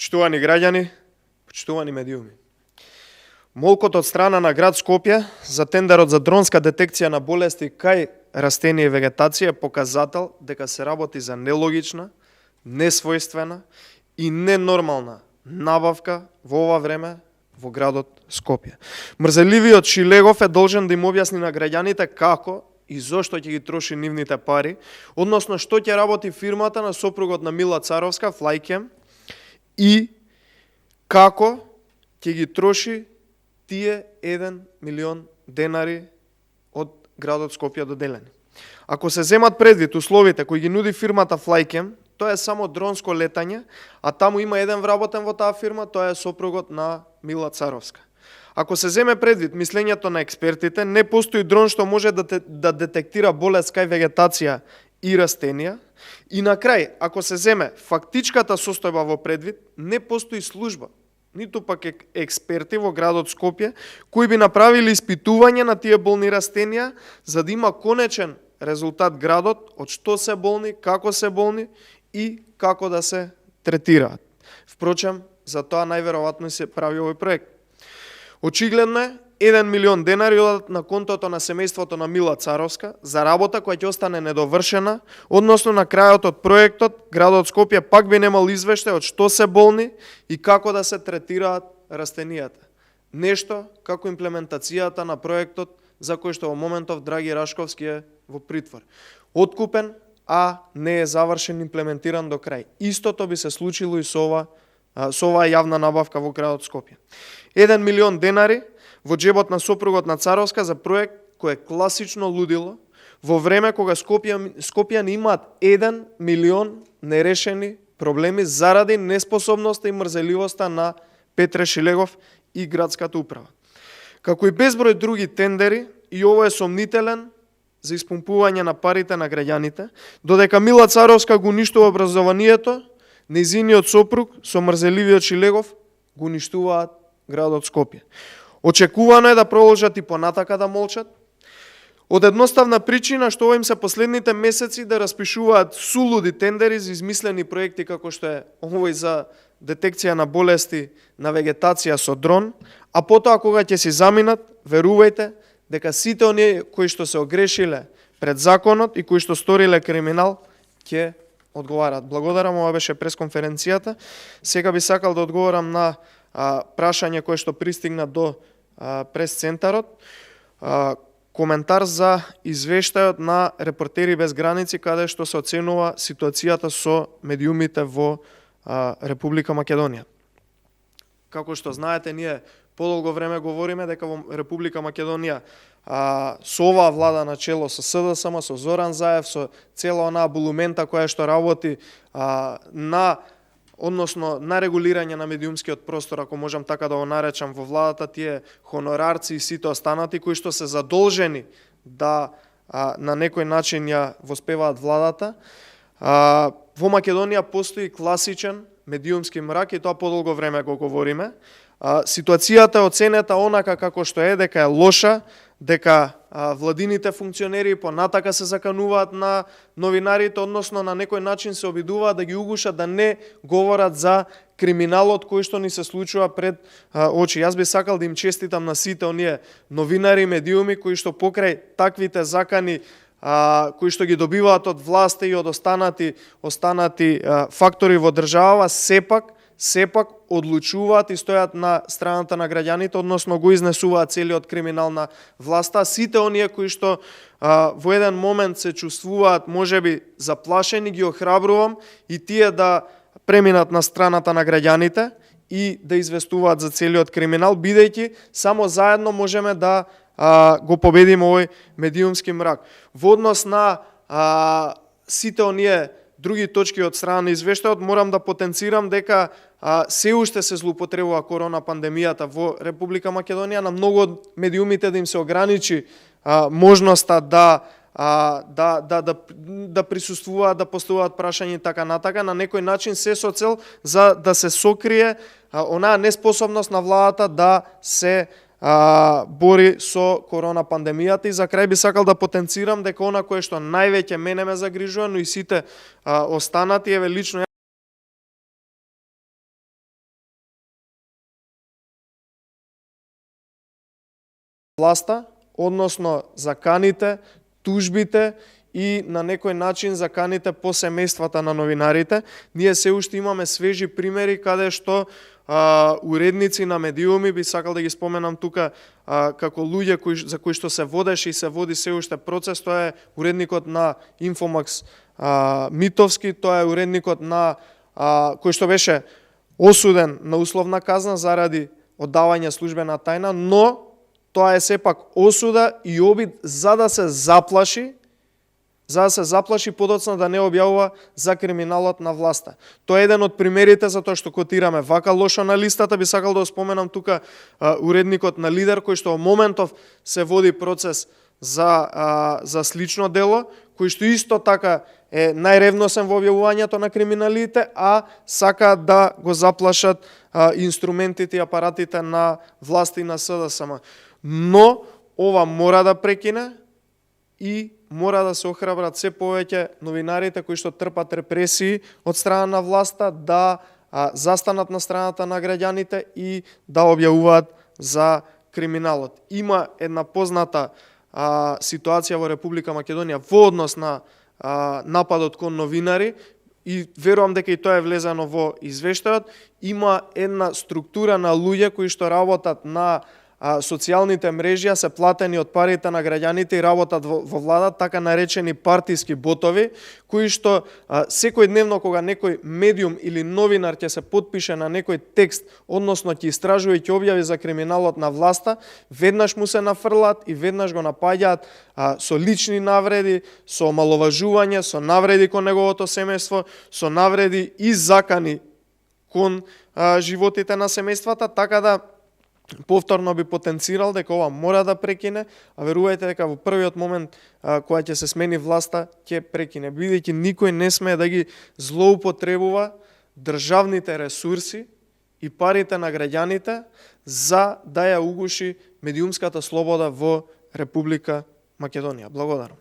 Почитувани граѓани, почитувани медиуми. Молкот од страна на град Скопје за тендерот за дронска детекција на болести кај растенија и вегетација е показател дека се работи за нелогична, несвојствена и ненормална набавка во ова време во градот Скопје. Мрзеливиот Шилегов е должен да им објасни на граѓаните како и зошто ќе ги троши нивните пари, односно што ќе работи фирмата на сопругот на Мила Царовска, Флајкем, и како ќе ги троши тие 1 милион денари од градот Скопје доделени. Ако се земат предвид условите кои ги нуди фирмата Флајкем, тоа е само дронско летање, а таму има еден вработен во таа фирма, тоа е сопругот на Мила Царовска. Ако се земе предвид мислењето на експертите, не постои дрон што може да детектира болест кај вегетација и растенија. И на крај, ако се земе фактичката состојба во предвид, не постои служба, ниту пак експерти во градот Скопје, кои би направили испитување на тие болни растенија, за да има конечен резултат градот, од што се болни, како се болни и како да се третираат. Впрочем, за тоа најверојатно се прави овој проект. Очигледно е 1 милион денари одат на контото на семејството на Мила Царовска за работа која ќе остане недовршена, односно на крајот од проектот градот Скопје пак би немал извештај од што се болни и како да се третираат растенијата. Нешто како имплементацијата на проектот за кој што во моментов Драги Рашковски е во притвор. Откупен, а не е завршен, имплементиран до крај. Истото би се случило и со оваа јавна набавка во градот Скопје. 1 милион денари во джебот на сопругот на Царовска за проект кој е класично лудило, во време кога Скопјани имаат 1 милион нерешени проблеми заради неспособноста и мрзеливоста на Петре Шилегов и градската управа. Како и безброј други тендери, и ово е сомнителен за испумпување на парите на граѓаните, додека Мила Царовска го уништува образованието, нејзиниот сопруг со мрзеливиот Шилегов го уништуваат градот Скопје. Очекувано е да продолжат и понатака да молчат, од едноставна причина што ова им се последните месеци да распишуваат сулуди тендери за измислени проекти како што е овој за детекција на болести на вегетација со дрон, а потоа кога ќе си заминат, верувајте дека сите оние кои што се огрешиле пред законот и кои што сториле криминал ќе одговарат. Благодарам, ова беше пресконференцијата. Сега би сакал да одговорам на прашање кое што пристигна до прес-центарот. Коментар за извештајот на Репортери без граници, каде што се оценува ситуацијата со медиумите во Република Македонија. Како што знаете, ние подолго време говориме дека во Република Македонија со оваа влада на чело со СДСМ, со Зоран Заев, со цела онаа булумента која што работи на регулирање на медиумскиот простор, ако можам така да го наречам, во владата, тие хонорарци и сите останати кои што се задолжени да на некој начин ја воспеваат владата. Во Македонија постои класичен медиумски мрак и тоа подолго време го говориме. Ситуацијата е оценета онака како што е, дека е лоша, дека владините функционери понатака се закануваат на новинарите, односно на некој начин се обидуваат да ги угушат да не говорат за криминалот кој што ни се случува пред очи. Јас би сакал да им честитам на сите оние новинари, медиуми кои што покрај таквите закани кои што ги добиваат од власта и од останати фактори во државава, сепак одлучуваат и стојат на страната на граѓаните, односно го изнесуваат целиот криминал на власта. Сите оние кои што во еден момент се чувствуваат можеби заплашени, ги охрабрувам и тие да преминат на страната на граѓаните и да известуваат за целиот криминал, бидејќи само заедно можеме да го победиме овој медиумски мрак. Во однос на сите оние други точки од страна на извештајот, морам да потенцирам дека се уште се злоупотребува корона пандемијата во Република Македонија, на многу од медиумите да им се ограничи можноста да присуствуваат, да поставуваат прашања и така натака, на некој начин се со цел за да се сокрие онаа неспособност на владата да се бори со корона пандемијата. И за крај би сакал да потенцирам дека она кое што највеќе мене ме загрижува, но и сите останати, еве лично власта, односно заканите, тужбите и на некој начин заканите по семејствата на новинарите. Ние се уште имаме свежи примери каде што уредници на медиуми, би сакал да ги споменам тука како луѓе за кои што се водеше и се води се уште процес. Тоа е уредникот на Инфомакс Митовски, тоа е уредникот на кој што беше осуден на условна казна заради оддавање службена тајна, но тоа е сепак осуда и обид за да се заплаши подоцна да не објавува за криминалот на власта. Тоа е еден од примерите за тоа што котираме вака лошо на листата. Би сакал да споменам тука уредникот на Лидер, кој што во моментов се води процес за слично дело, кој што исто така е најревносен во објавувањето на криминалите, а сака да го заплашат инструментите и апаратите на власта и на СДСМ. Но ова мора да прекине и мора да се охрабрат се повеќе новинарите кои што трпат репресии од страна на власта да застанат на страната на граѓаните и да објавуваат за криминалот. Има една позната ситуација во Република Македонија во однос на нападот кон новинари и верувам дека и тоа е влезено во извештајот. Има една структура на луѓе кои што работат на социјалните мрежи, се платени од парите на граѓаните и работат во влада, така наречени партиски ботови, кои што секојдневно кога некој медиум или новинар ќе се потпише на некој текст, односно ќе истражува и ќе објави за криминалот на власта, веднаш му се нафрлат и веднаш го напаѓаат со лични навреди, со омаловажување, со навреди кон неговото семејство, со навреди и закани кон животите на семејствата, така да повторно би потенцирал дека ова мора да прекине, а верувајте дека во првиот момент кога ќе се смени власта, ќе прекине, бидејќи никој не смее да ги злоупотребува државните ресурси и парите на граѓаните за да ја угуши медиумската слобода во Република Македонија. Благодарам.